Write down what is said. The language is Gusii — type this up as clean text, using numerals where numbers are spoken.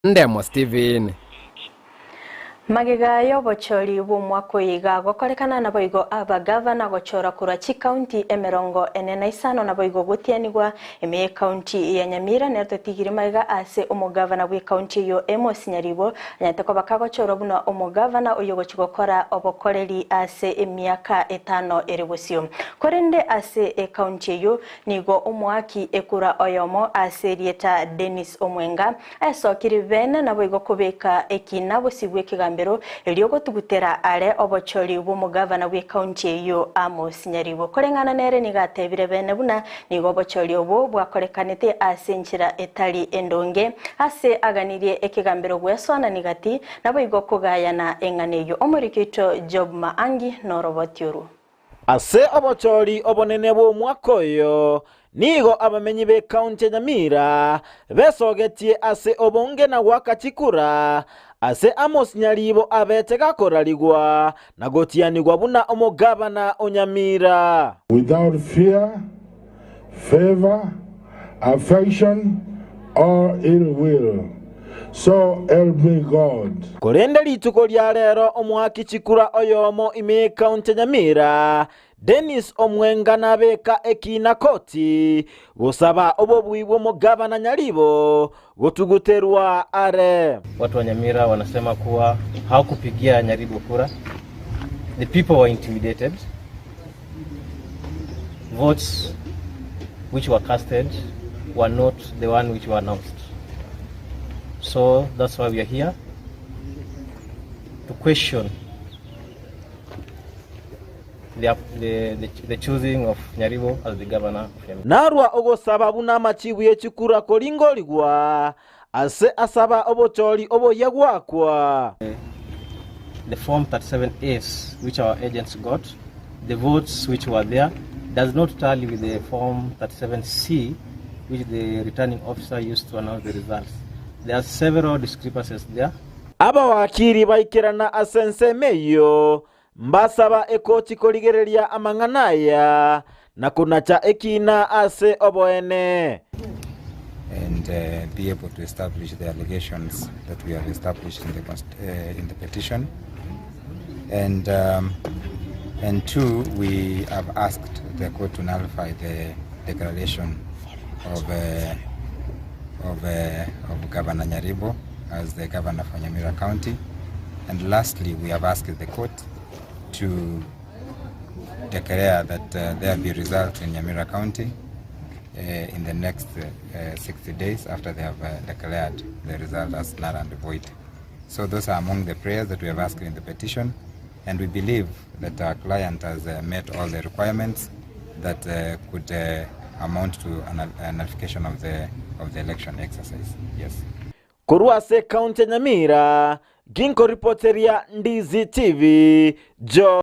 Ndemo Steven. Magega y'obochori bw'omwaka oyo iga gokorekana naboigo abagavana gochora korwa chikaunti 45 naboigo gotianigwa ime y'ekaunti ya Nyamira nero totigiri magega ase omogavana bw'ekaunti eyio Amos Nyaribo anyarete koba kagochorwa buna omogavana oyio ogochia gokora obokoreri ase emiaka etano ere bosio. Korende ase ekaunti eyio nigo omoaki ekura oyomo ase erieta Dennis Omwenga Aesokire bene naboigo kobeka ekina bosio bw'ekegambero erio gotugutera are obochori bw'omogavana bw'ekaunti eyio Amos Nyaribo. Koreng'ana nere nigo atebire bene buna nigo obochori obo bwakorekanete ase enchera etari endonge ase aganirie ekegambero gwesoanani gati naboigo kogayana eng'ana eyio. Omoriki oito Job Maangi noroboti orwo. Ase obochori obonene bw'omwaka oyo, nigo abamenyi b'ekaunti ya Nyamira besogetie ase obonge na goaka chikura ase Amos Nyaribo abete gakorarigwa na gotianigwa buna omogabana o Nyamira. Without fear, favour, affection, or ill will, so help me God. Korende rituko ria rero omoaki chikura oyomo ime y'ekaunti ya Nyamira, Dennis Omwenga nabeka ekiina koti gosaba obobui bw'omogabana Nyaribo gotuguterwa are. Watu wa Nyamira wanasema kuwa hawakupigia Nyaribo kura. The people were intimidated. Votes which were casted were not the one which were announced. So that's why we are here to question the, the, the, the choosing of Nyaribo as the governor of Nyamira. Narwa ogosaba buna amachibu ye chikura koringorigwa ase asaba obochori oboyia goakwa. The form 37As which our agents got, the votes which were there does not tally with the form 37C which the returning officer used to announce the results. There are several discrepancies there. Abawakiri baikerana ase ensemo eyio, mbasaba ekoti korigereria amang'ana aya na konacha ekiina ase oboene. and uh, be able to establish the allegations that we have established in the, uh, in the petition. And, um, and two, we have asked the court to nullify the declaration of, uh, of, uh, of Governor Nyaribo as the governor for Nyamira County. And lastly, we have asked the court to declare that uh, there be results in Nyamira County uh, in the next uh, 60 days after they have uh, declared the result as null and void. So those are among the prayers that we have asked in the petition, and we believe that our client has uh, met all the requirements that uh, could uh, amount to an, a nullification of the, of the election exercise. Yes. Korwa ase ekaunti ya Nyamira, ginkoripoteria Ndizi TV, Joe.